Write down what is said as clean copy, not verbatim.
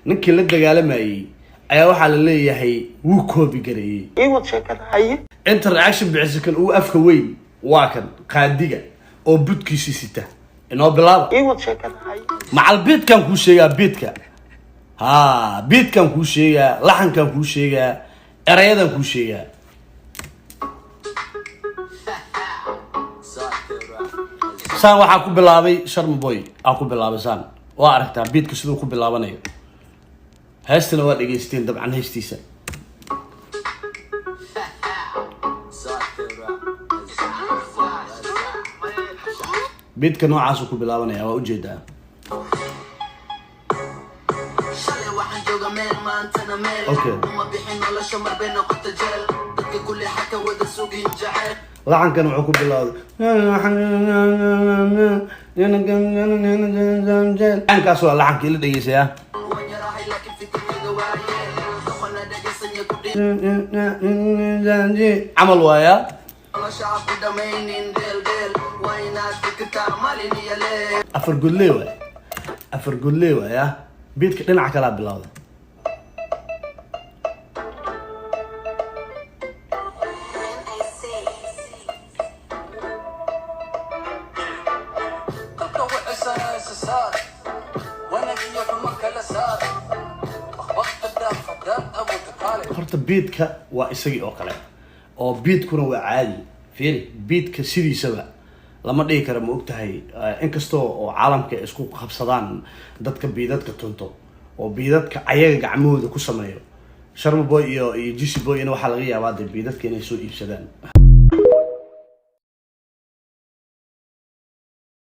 Ninkii la dagaalamayay ayaa waxaa la leeyahay wuu copy gareeyey. Ii wad sheekada, haye. Inta reaction bixisa, kan ugu afka weyn waa kan qaadiga oo budkiisii sita. Inoo bilaaba. Ii wad sheekada, haye. Macal beatkan kuu sheegaa, beatka ha, beatkan kuu sheegaa, laxankan kuu sheegaa, erayadan kuu sheegaa. Saan waxaa ku bilaabay Sharma Boy aa ku bilaabay. Saan waa aragtaa beatka siduu ku bilaabanayo. Heestana waa dhegeysteen dabcan, heestiisa. Beatka noocaasuu ku bilaabanaya, waa ujeedaa. Shalay waxaan jooga meel, maantana meel. Uma bixin nolosha, marbay noqota jeel, dadka kulli xaka wada sugin jaceyl. Laxankan wuxuu ku bilowday laxankaas, waa laxanka ila dhegeysayaa. Waan yarahay laakiin fikirkayga waayeel, doqona dhegaysanya ku Camal waaya. Nolosha ha ku dhamaynin dheel dheel, waa inaad fikirtaa maalin iyo leel. Afar godlee waay, afar godlee waaya. Beatka dhinaca kalaa bilowday. Dadka wixisa saar, wanaag iyo xumo kala saar, waqti dhaaf haddaan awooddo kaale. Horta beatka waa isagii oo kale, oo beatkuna waa caadi. Fiiri, beatka sidiisaba lama dhihi kara, ma ogtahay? Inkastoo oo caalamka ay isku qabsadaan dadka beatadka tunto oo beatadka ayaga gacmahooda ku sameeyo, Sharma Boy iyo Jeazy Boy ina waxaa laga yaabaa dee beatadka inay soo iibsadaan.